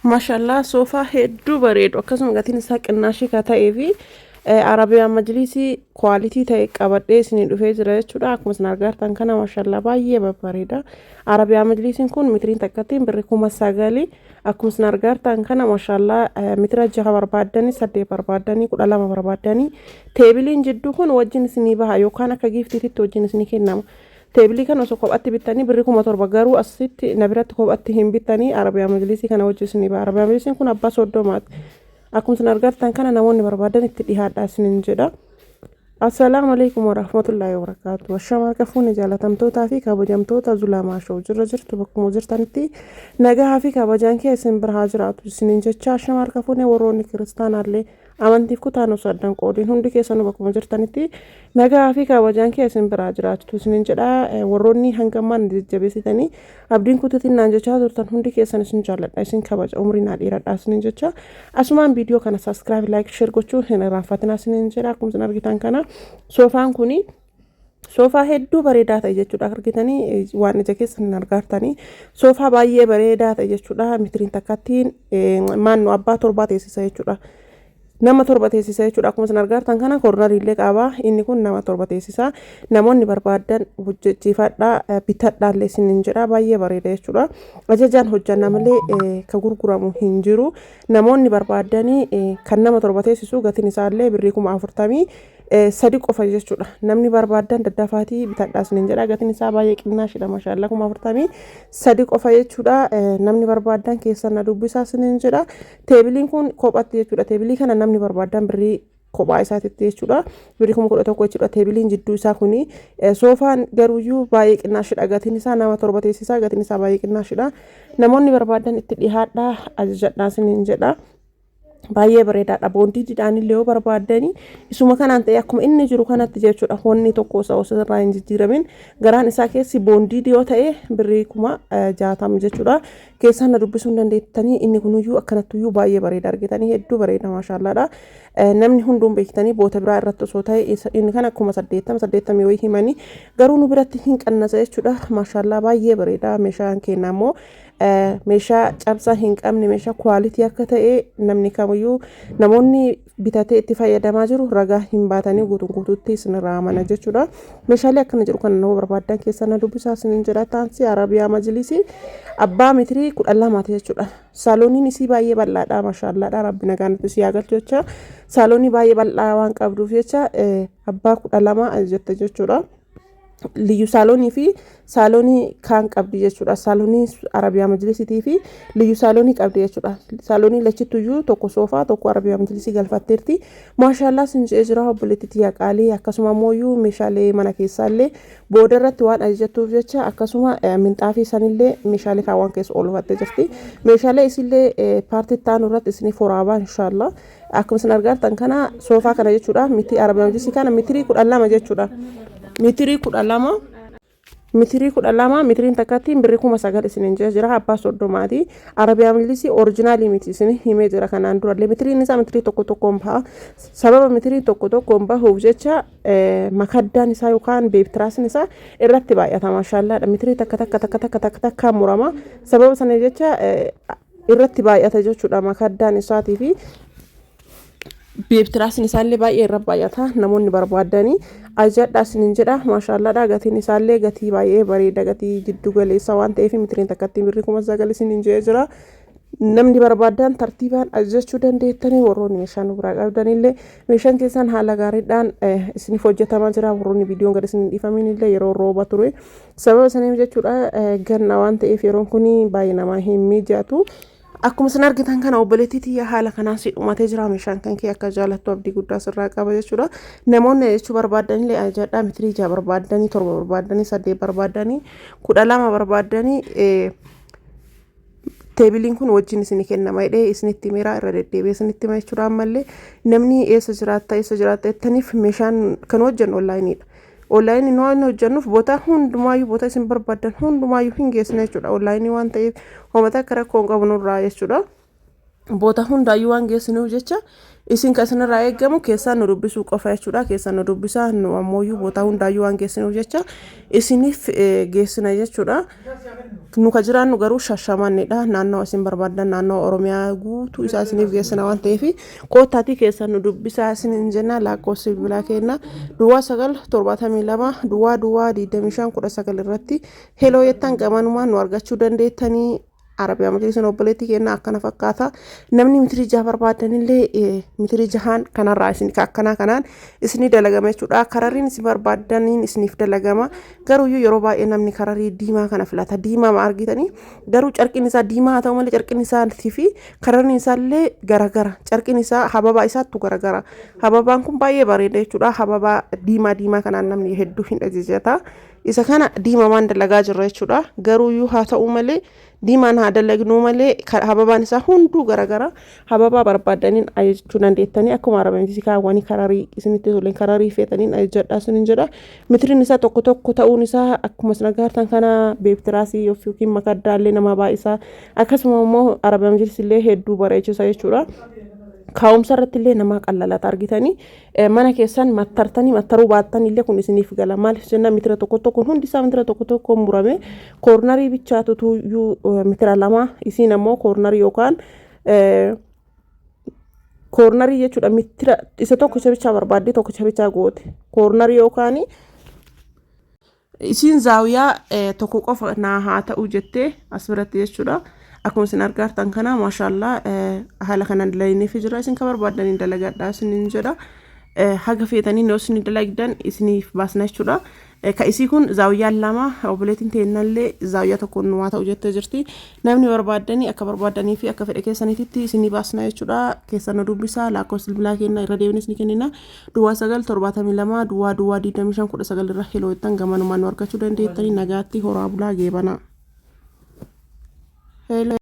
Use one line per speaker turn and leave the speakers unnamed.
Mashallah, soofaa hedduu bareedu, akkasuma gatiin isaa qinnaashii ka ta'ee fi Arabiyaa majlisii quality ta'e qabadhee isinii dhufee jira jechuudha. Akkuma isin argartan kana, mashallah, baay'ee babbareeda. Arabiyaa majlisiin kun mitiriin takkattiin birri 9,000. Akkuma isin argartan kana, mashallah, mitira 6 barbaaddanii, 8 barbaaddanii, 12 barbaaddanii, teebiliin jidduu kun wajjin isinii baha yookaan akka giiftiititti wajjin isinii kennama. Teebilii kana osoo kophatti bittanii birri 7,000, garuu asitti na biratti kophatti hin bittanii, Arabiyaa majlisii kana wajjin isinii baha. Arabiyaa majlisiin kun abbaa 30ti. Akkuma isin argartan kana, namoonni barbaadan itti dhihaadhaa isinin jedha. Assalaamu alaikum warahmatullaahi wabarakaatu. Ashamaa, harka fuune, jaalatamtootaa fi kabajamtoota Zulamaa Show, jirra jirtu, bakkuma jirtanitti nagaa fi kabajaan kee isin bira haa jiraatu isinin jecha. Ashamaa, harka fuune, warroonni kiristaanaallee amantiif kutaan osoo addan qoodiin hundi keessanuu bakkuma jirtanitti nagaa fi kabajaan kee isin biraa jiraatu isinin jedha. Warroonni hangammaan jajjabeessitanii abdiin kutatiin naan jechaa turtan hundi keessan isin jaalladha, isin kabaja, umrii naa dheeradha isinin jecha. Asumaan viidiyoo kana subscribe, like, share gochuu hin irraanfatinaa isinin jedha. Akkuma isin argitan kana, soofaan kuni soofaa hedduu bareedaa ta'e jechuudha. Argitanii, waan ija keessan hin argaartanii, soofaa baay'ee bareedaa ta'e jechuudha. Mitiriin takkattiin maannu abbaa 7 teessisa jechuudha. Nama 7 teessisa jechuudha. Akkuma isin argaartan kana, corneriillee qaba. Inni kun nama 7 teessisa. Namoonni barbaadan hojjechiifadhaa, bitadhaallee isinin jedha. Baay'ee bareeda jechuudha. Ajajaan hojjanna malee ka gurguramu hin jiru. Namoonni barbaadanii kan nama 7 teessisu gatiin isaallee birrii 43,000 qofa jechuudha. Namni barbaadan daddafaatii bitadhaa isinin jedha. Gatiin isaa baay'ee qinnaashidha, mashaalla, 43,000 qofa jechuudha. Namni barbaadan keessan na dubbisaa isinin jedha. Teebiliin kun kophatti jechuudha. Teebilii kana namni barbaadan birrii kophaa isaatitti jechuudha. Birrii 11,000 jechuudha. Teebiliin jidduu isaa kuni, soofaan garuuyyuu baay'ee qinnaashidha. Gatiin isaa nama 7 teessisaa, gatiin isaa baay'ee qinnaashidha. Namoonni barbaadan itti dhihaadhaa, ajajadhaa isinin jedha. Baay'ee bareedaadha. Boondiidhaan illee yoo barbaaddanii isuma kanaan ta'e, akkuma inni jiru kanatti jechuudha. Wanni tokko osoo irraa hin jijjiiramin garaan isaa keessi boondiidii yoo ta'e birrii 60,000 jechuudha. Keessaan na dubbisuu hin dandeettanii. Inni kunuyyuu akkanattuyyuu baay'ee bareeda, argitanii, hedduu bareeda, maashaallaadha. Namni hunduun beektanii, boota biraa irratti osoo ta'e inni kana 80,000, 80 wayii himanii, garuu nu biratti hin qannasa jechuudha. Maashaallaa, baay'ee bareeda. Meeshaan keenya immoo meeshaa cabsaa hin qabne, meeshaa quality akka ta'e namni kamiyyuu, namoonni bitatee itti fayyadamaa jiru ragaa hin baatanii guutuun guutuutti isinirraa amana jechuudha. Meeshaalee akkana jedhu kana nama barbaadan keessa na dubbisaa isinin jedha. Taansii Arabiyaa majlisii abbaa mitirii 12ti jechuudha. Saalooniin isii baay'ee bal'aadha, mashaallaadha, rabbi nagaan nutti si haa galchu jecha. Saaloonii baay'ee bal'aa waan qabduuf jecha abbaa 12 jette jechuudha. Liyyu saaloonii fi saaloonii kaan qabdi jechuudha. Saaloonii Arabiyaa majlisiitii fi liyyu saaloonii qabdi jechuudha. Saaloonii lachittuyyuu tokko soofaa, tokko Arabiyaa majlisii galfatteerti. Maashaallaa sin je'ee jira, obboleetti tiyya qaalii. Akkasuma ammoo meeshaalee mana keessaallee booda irratti waan ajajattuuf jecha, akkasuma minxaafii sanillee meeshaalee kaawwan keessa oolfattee jirti. Meeshaalee isillee paartii itti aanu irratti isiniif waraabaa, inshaallah. Akkuma isin argartan kana, soofaa kana jechuudha. Miti Arabiyaa majlisii kana mitirii 12 jechuudha. Mitirii 12, mitirii 12, mitiriin takkattiin birrii 9,000 isinin jee jira. Abbaa 30ti. Arabiyaa majlisii originalii miti, isin himee jira kanaan durallee. Mitiriin isaa mitirii tokko tokkoon baha. Sababa mitirii tokko tokkoon bahuuf jecha makaddaan isaa yookaan beebtiraasni isaa irratti baay'ata, maashaallaadha. Mitirii takka takka takka takka takka takkaan murama. Sababa sana jecha irratti baay'ata jechuudha, makaddaan isaatii fi beebtiraasni isaallee baay'ee irra baay'ata. Namoonni barbaadanii ajajadhaa isinin jedha. Maashaallaadha, gatiin isaallee gatii baay'ee bareeda, gatii jiddu galeessa waan ta'eef mitiriin takkatti birrii 9,000 isinin jedhee jira. Namni barbaadan tartiibaan ajajachuu dandeettanii. Warroonni meeshaa nu biraa qabdanillee meeshaan keessan haala gaariidhaan isiniif hojjetamaa jira. Warroonni viidiyoon gad isin dhiifamin illee yeroo rooba ture, sababa saniif jechuudha. Ganna waan ta'eef yeroon kun baay'ee namaa hin mijatu. Akkuma isin argitan kana, obboleettii tiyya, haala kanaan si dhumatee jira. Meeshaan kan kee akka jaalattu abdii guddaa sirraa qaba jechuudha. Namoonni jechuu barbaadanillee ajajadhaa. Mitirii 6 barbaaddanii, 7 barbaaddanii, 8 barbaaddanii, 12 barbaaddanii, teebiliin kun wajjin isin kennama jedhee isinitti himeera, irra deddeebi'ee isinitti hima jechuudha. Ammallee namni eessa jiraatta, eessa jiraatta jettaniif, meeshaan kan hojjennu onlineiidha. Onlineii waan hojjennuuf boota hundumaayyuu, boota isin barbaaddan hundumaayyuu hin geessine jechuudha. Onlineii waan ta'eef homata akka rakkoo hin qabu nurraa jechuudha. Boota hundaayyuu waan geessinuuf jecha isin kan isinirraa eegamu keessaan nu dubbisuu qofa jechuudha. Keessaan nu dubbisaa, nu ammooyyuu boota hundaayyuu waan geessinuuf jecha isiniif geessina jechuudha. Nu ka jiraannu garuu Shashamannedha. Naannoo isin barbaaddan, naannoo Oromiyaa guutuu isaa isiniif geessina waan ta'eef, koottaatii keessaan nu dubbisaa isiniin jenna. Lakkoofsi bilbilaa keenya 0972 00 25 19 irratti hello jettan gamanumaan nu argachuu dandeettanii. Arabiyaa Majlisin obboleettii keenya akkana fakkaata. Namni mitirii 6 barbaadanillee mitirii 6n kanarraa isin akkanaa kanaan isinii dalagama jechuudha. Karariin isin barbaadaniin isiniif dalagama. Garuuyyuu yeroo baay'ee namni kararii diimaa kana filata. Diimaa ma argitanii, garuu carqiin isaa diimaa haa ta'u malee carqiin isaatii fi karariin isaallee garagara. Carqiin isaa hababaa isaattu garagara. Hababaan kun baay'ee bareeda jechuudha. Hababaa diimaa diimaa kanaan namni hedduu hin ajajata. Isa kana diimamaan dalagaa jirra jechuudha. Garuuyyuu haa ta'u malee, diimaan haa dalagnuu malee, hababaan isaa hunduu garagara. Hababaa barbaadaniin ajajachuu dandeettanii, akkuma arabamti kaawwanii kararii isinitti toleen kararii feetaniin ajajadhaa isiniin jedha. Mitiriin isaa tokko tokko ta'uun isaa akkuma isin agartan kana beektiraasii yookiin makaddaallee nama baay'isaa, akkasuma immoo Arabiyaa Majlisillee hedduu bareechisa jechuudha. Kaa'umsa irratti illee nama qallalata argitanii, mana keessan mattartanii mattaruu baattan illee kun isiniif gala. Maaliif jenna, mitira tokko tokkoon hundi isaa mitira tokko tokkoon murame, cornerii bichaatu tuyyuu mitira 2, isiin ammoo cornerii yookaan cornerii jechuudha, mitira isa tokko isa bichaa barbaaddee tokko isa bichaa goote, cornerii yookaan isiin zaawiyaa tokko qofa naa haa ta'u jettee as biratti jechuudha. Akkuma isin argaartan kana, maashaallaa, haala kanaan dalagneef jira. Isin ka barbaadaniin dalagadhaa isiniin jedha. Haga feetanii yoo isin dalagdan isiniif baasna jechuudha. Ka isii kun zaawiyaan lama, obboleettiin teennallee zaawiyaa tokkoon nu haa ta'u jettee jirti. Namni barbaaddanii akka barbaaddanii fi akka fedhe keessaniititti isinii baasna jechuudha. Keessan nu dubbisaa, lakkoofsa bilbilaa keenya irra deebinis ni kennina. 0972 00 25 19 irra hello jettan gamanumaan nu argachuu dandeettanii. Nagaatti, horaa bulaa, geebanaa. Hello.